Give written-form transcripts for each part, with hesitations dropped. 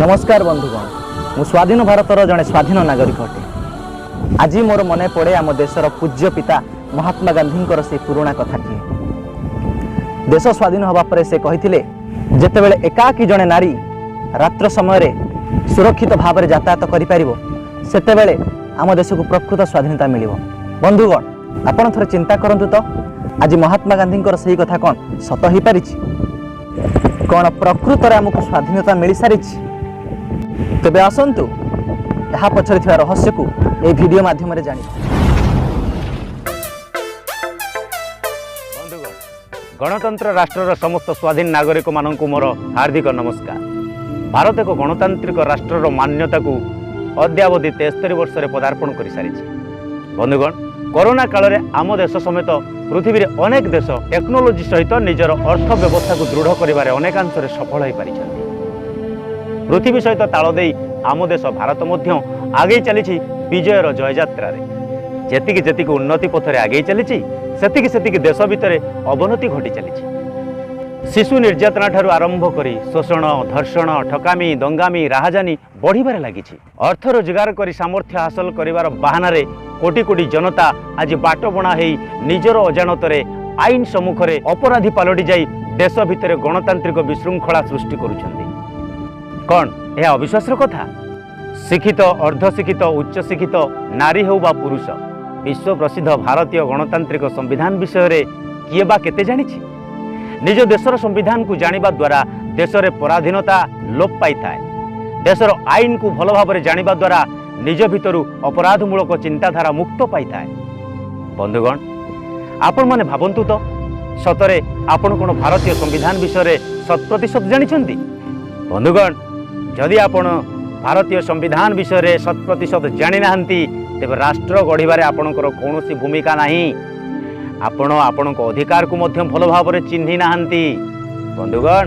ନମସ୍କାର ବନ୍ଧୁଗଣ, ମୁଁ ସ୍ୱାଧୀନ ଭାରତର ଜଣେ ସ୍ୱାଧୀନ ନାଗରିକ ଅଟେ। ଆଜି ମୋର ମନେ ପଡ଼େ ଆମ ଦେଶର ପୂଜ୍ୟ ପିତା ମହାତ୍ମା ଗାନ୍ଧୀଙ୍କର ସେ ପୁରୁଣା କଥାଟିଏ। ଦେଶ ସ୍ୱାଧୀନ ହେବା ପରେ ସେ କହିଥିଲେ, ଯେତେବେଳେ ଏକାକୀ ଜଣେ ନାରୀ ରାତ୍ର ସମୟରେ ସୁରକ୍ଷିତ ଭାବରେ ଯାତାୟାତ କରିପାରିବ, ସେତେବେଳେ ଆମ ଦେଶକୁ ପ୍ରକୃତ ସ୍ୱାଧୀନତା ମିଳିବ। ବନ୍ଧୁଗଣ, ଆପଣ ଥରେ ଚିନ୍ତା କରନ୍ତୁ ତ, ଆଜି ମହାତ୍ମା ଗାନ୍ଧୀଙ୍କର ସେଇ କଥା କ'ଣ ସତ ହୋଇପାରିଛି? କ'ଣ ପ୍ରକୃତରେ ଆମକୁ ସ୍ୱାଧୀନତା ମିଳିସାରିଛି? ତେବେ ଆସନ୍ତୁ ଏହା ପଛରେ ଥିବା ରହସ୍ୟକୁ ଏହି ଭିଡ଼ିଓ ମାଧ୍ୟମରେ ଜାଣିବା। ବନ୍ଧୁଗଣ, ଗଣତନ୍ତ୍ର ରାଷ୍ଟ୍ରର ସମସ୍ତ ସ୍ୱାଧୀନ ନାଗରିକମାନଙ୍କୁ ମୋର ହାର୍ଦ୍ଦିକ ନମସ୍କାର। ଭାରତ ଏକ ଗଣତାନ୍ତ୍ରିକ ରାଷ୍ଟ୍ରର ମାନ୍ୟତାକୁ ଅଦ୍ୟାବଧି 73 ବର୍ଷରେ ପଦାର୍ପଣ କରିସାରିଛି। ବନ୍ଧୁଗଣ, କରୋନା କାଳରେ ଆମ ଦେଶ ସମେତ ପୃଥିବୀରେ ଅନେକ ଦେଶ ଟେକ୍ନୋଲୋଜି ସହିତ ନିଜର ଅର୍ଥ ବ୍ୟବସ୍ଥାକୁ ଦୃଢ଼ କରିବାରେ ଅନେକାଂଶରେ ସଫଳ ହୋଇପାରିଛନ୍ତି। ପୃଥିବୀ ସହିତ ତାଳ ଦେଇ ଆମ ଦେଶ ଭାରତ ମଧ୍ୟ ଆଗେଇ ଚାଲିଛି ବିଜୟର ଜୟଯାତ୍ରାରେ। ଯେତିକି ଯେତିକି ଉନ୍ନତି ପଥରେ ଆଗେଇ ଚାଲିଛି, ସେତିକି ସେତିକି ଦେଶ ଭିତରେ ଅବନତି ଘଟି ଚାଲିଛି। ଶିଶୁ ନିର୍ଯାତନା ଠାରୁ ଆରମ୍ଭ କରି ଶୋଷଣ, ଧର୍ଷଣ, ଠକାମି, ଦଙ୍ଗାମି, ରାହାଜାନି ବଢ଼ିବାରେ ଲାଗିଛି। ଅର୍ଥ ରୋଜଗାର କରି ସାମର୍ଥ୍ୟ ହାସଲ କରିବାର ବାହାନାରେ କୋଟି କୋଟି ଜନତା ଆଜି ବାଟବଣା ହେଇ ନିଜର ଅଜାଣତରେ ଆଇନ ସମ୍ମୁଖରେ ଅପରାଧୀ ପାଲଟି ଯାଇ ଦେଶ ଭିତରେ ଗଣତାନ୍ତ୍ରିକ ବିଶୃଙ୍ଖଳା ସୃଷ୍ଟି କରୁଛନ୍ତି। କ'ଣ ଏହା ଅବିଶ୍ୱାସର କଥା? ଶିକ୍ଷିତ, ଅର୍ଦ୍ଧଶିକ୍ଷିତ, ଉଚ୍ଚଶିକ୍ଷିତ, ନାରୀ ହେଉ ବା ପୁରୁଷ, ବିଶ୍ୱ ପ୍ରସିଦ୍ଧ ଭାରତୀୟ ଗଣତାନ୍ତ୍ରିକ ସମ୍ବିଧାନ ବିଷୟରେ କିଏ ବା କେତେ ଜାଣିଛି? ନିଜ ଦେଶର ସମ୍ବିଧାନକୁ ଜାଣିବା ଦ୍ୱାରା ଦେଶରେ ପରାଧୀନତା ଲୋପ ପାଇଥାଏ। ଦେଶର ଆଇନକୁ ଭଲ ଭାବରେ ଜାଣିବା ଦ୍ୱାରା ନିଜ ଭିତରୁ ଅପରାଧମୂଳକ ଚିନ୍ତାଧାରା ମୁକ୍ତ ପାଇଥାଏ। ବନ୍ଧୁଗଣ, ଆପଣମାନେ ଭାବନ୍ତୁ ତ, ସତରେ ଆପଣ କ'ଣ ଭାରତୀୟ ସମ୍ବିଧାନ ବିଷୟରେ ଶତ ପ୍ରତିଶତ ଜାଣିଛନ୍ତି? ବନ୍ଧୁଗଣ, ଯଦି ଆପଣ ଭାରତୀୟ ସମ୍ବିଧାନ ବିଷୟରେ ଶତ ପ୍ରତିଶତ ଜାଣିନାହାନ୍ତି, ତେବେ ରାଷ୍ଟ୍ର ଗଢ଼ିବାରେ ଆପଣଙ୍କର କୌଣସି ଭୂମିକା ନାହିଁ। ଆପଣ ଆପଣଙ୍କ ଅଧିକାରକୁ ମଧ୍ୟ ଭଲ ଭାବରେ ଚିହ୍ନି ନାହାନ୍ତି। ବନ୍ଧୁଗଣ,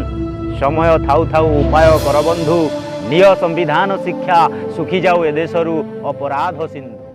ସମୟ ଥାଉ ଥାଉ ଉପାୟ କର ବନ୍ଧୁ, ନିଅ ସମ୍ବିଧାନ ଶିକ୍ଷା, ଶୁଖିଯାଉ ଏ ଦେଶରୁ ଅପରାଧ ସିନ୍ଧୁ।